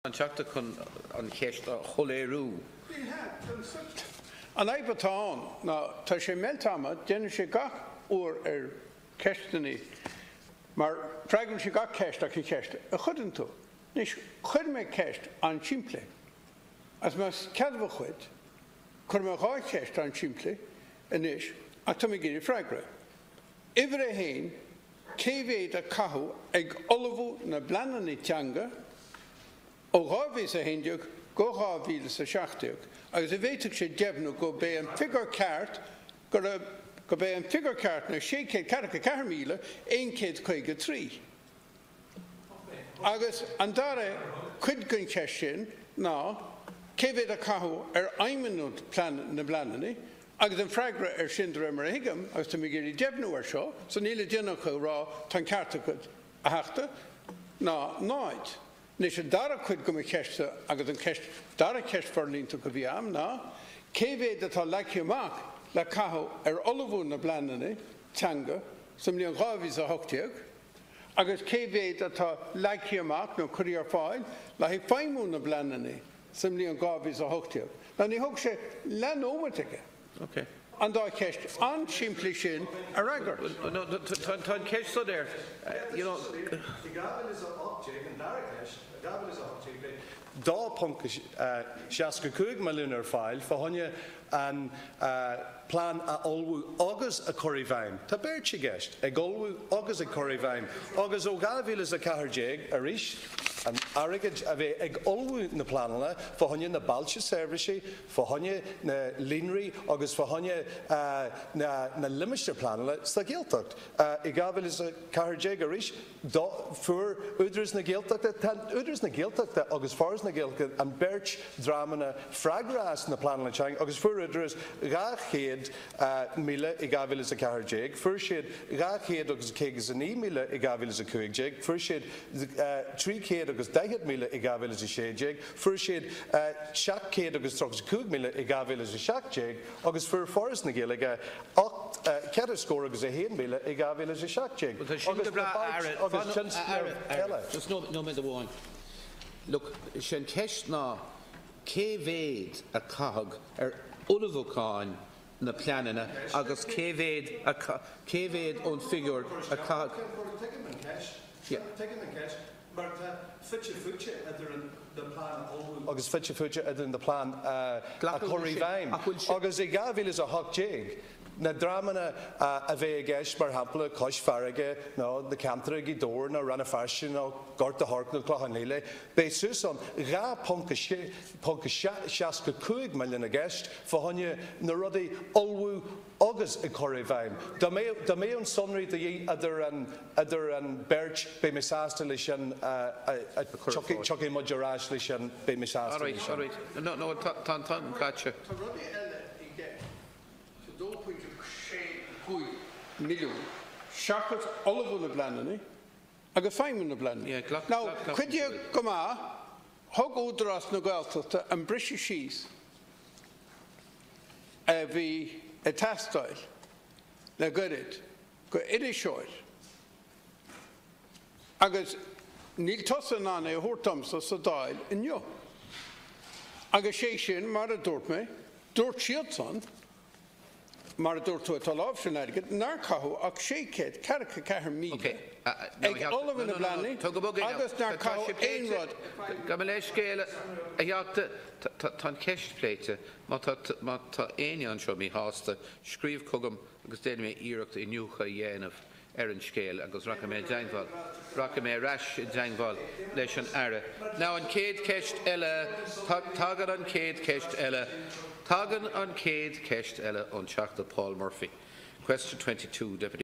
An Teachta chun an cheist a shoiléiriú. Ní hea, an fhadhb atá ann ná tá sé ag meilt ama, déanann sé gach uair ar cheisteanna mar freagraíonn sé gach ceist ach an cheist a chuireann tú. Anois, chuir mé ceist an-simplí agus más ceadmhach dhuit, cuirfidh mé 2 cheist an-simplí anois ach tá mé ag iarraidh freagra. Uimhir a haon, Cé mhéad a caitheadh ag ullmhú na bpleananna teanga ó 2011 go 2017 agus an bhféadfadh sé deimhniú gurb é an figiúr ceart gurb é an figiúr ceart ná 644,153? Agus an dara cuid den cheist sin ná cé mhéad a caitheadh ar fheidhmiú na bpleananna agus an freagra air sin de réir mar a thuigim, agus tá mé ag iarraidh deimhniú air seo, so níl le déanamh ach a rá tá an ceart agat, a Theachta, ná náid. Anois an dara cuid de mo cheist-sa agus an ceist, dara ceist forlíontach a bhí a'm ná cé mhéad atá leagtha amach le caitheamh ar ullmhú na bpleananna teanga sa mbliain 2018 agus cé mhéad atá leagtha amach nó curtha ar fáil le haghaidh feidhmiú na bpleananna sa mbliain 2018. Now ní thóg sé leathnóimeat aige an dá cheist an-simplí sin a fhreagairt. Tá an cheist soiléir. You know. I 2018, an dara ceist, i 2018 beidh 2.65 milliún ar fáil fá choinne an plean a ullmhú agus a chur i bhfeidhm. Tá beirt i gceist, ag ullmhú agus ag cur i bhfeidhm. Agus ó 2014, arís, an airgead a bheidh ag ullmhú na pleananna fá choinne na bailte seirbhísí, fá choinne na líonraí agus fá choinne na limistéar pleanála sa Ghaeltacht. I 2014 arís, Fuair Údarás na Gaeltachta, tá Údarás na Gaeltachta agus Foras na Gaeilge an beirt dreamanna freagrach as na pleananna teanga agus fuair Údarás 200,000 i 2014, fuair siad 259,000 i 2015, fuair siad 340,000 i 2016, fuair siad 735,000 i 2017 agus fuair Foras na Gaeilge 8 ceithre scór agus 1,000 i 2017 Bhuel, tá sin agus go na breá, a bairt Aire. agus Fan, a tionscnaimh Aire, eile. Just nóiméad amháin. Look, sé an ceist ná cé mhéad a caitheadh ar ullmhúcháin na pleananna agus cé mhéad a, cé mhéad ón figiúr a caitheadh. Tuigim an ceist. Tuigim an ceist. Mar tá fite fuaite idir an na plean a ullmhú agus fite fuaite idir na plean a chur i bhfeidhm. Agus i 2018, na dreamanna a bheidh i gceist, mar shampla, Cois Farraige nó na ceantair Ghaoth Dobhair nó Rann na Feirste nó Gort a' Choirce nó Clochán Liath, beidh suas ann 2.65 milliún i gceist fá choinne na rudaí ullmhú agus ag cur i bhfeidhm. Dá mbeadh, dá mbeadh an sonraí de dhíth idir an, idir an beirt, beidh mé sásta leis sin a, a, tiocfaidh, tiocfaidh muid ar ais leis sin, beidh mé sásta Alright, leis sin. alright. No, no, tá, tá an t-am caite. Tá rudaí eile i gceist sa 2.65 milliún seachas ullmhú na bpleananna agus feidhmiú na bpleananna. Yeah, glac, Now, glac, glac. cuideoidh go maith, thug Údarás na Gaeltachta an briseadh síos a bhí ag teastáil le gairid go iriseoir agus níl tusa in ann é a thabhairt domsa sa Dáil inniu. Agus sé sin, mar a dúirt mé, dúirt siadsan, Mar a dúirt tú, atá láimhse an airgid, nár caitheadh ach 644,000 ag ullmhú na bpleananna agus nár caitheadh aon rud. Gabh mo leithscéal, a Theachta, tá an cheist pléite. Má tá éinne anseo míshásta, scríobh chugam agus déanfaidh mé iarracht iniúchadh a dhéanamh ar an scéal agus rachaidh mé i dteagmháil, rachaidh mé ar ais i dteagmháil leis an Aire. Now an chéad cheist eile, tagann an chéad cheist eile, tagann an chéad cheist eile ón Teachta Paul Murphy. Question 22, Deputy.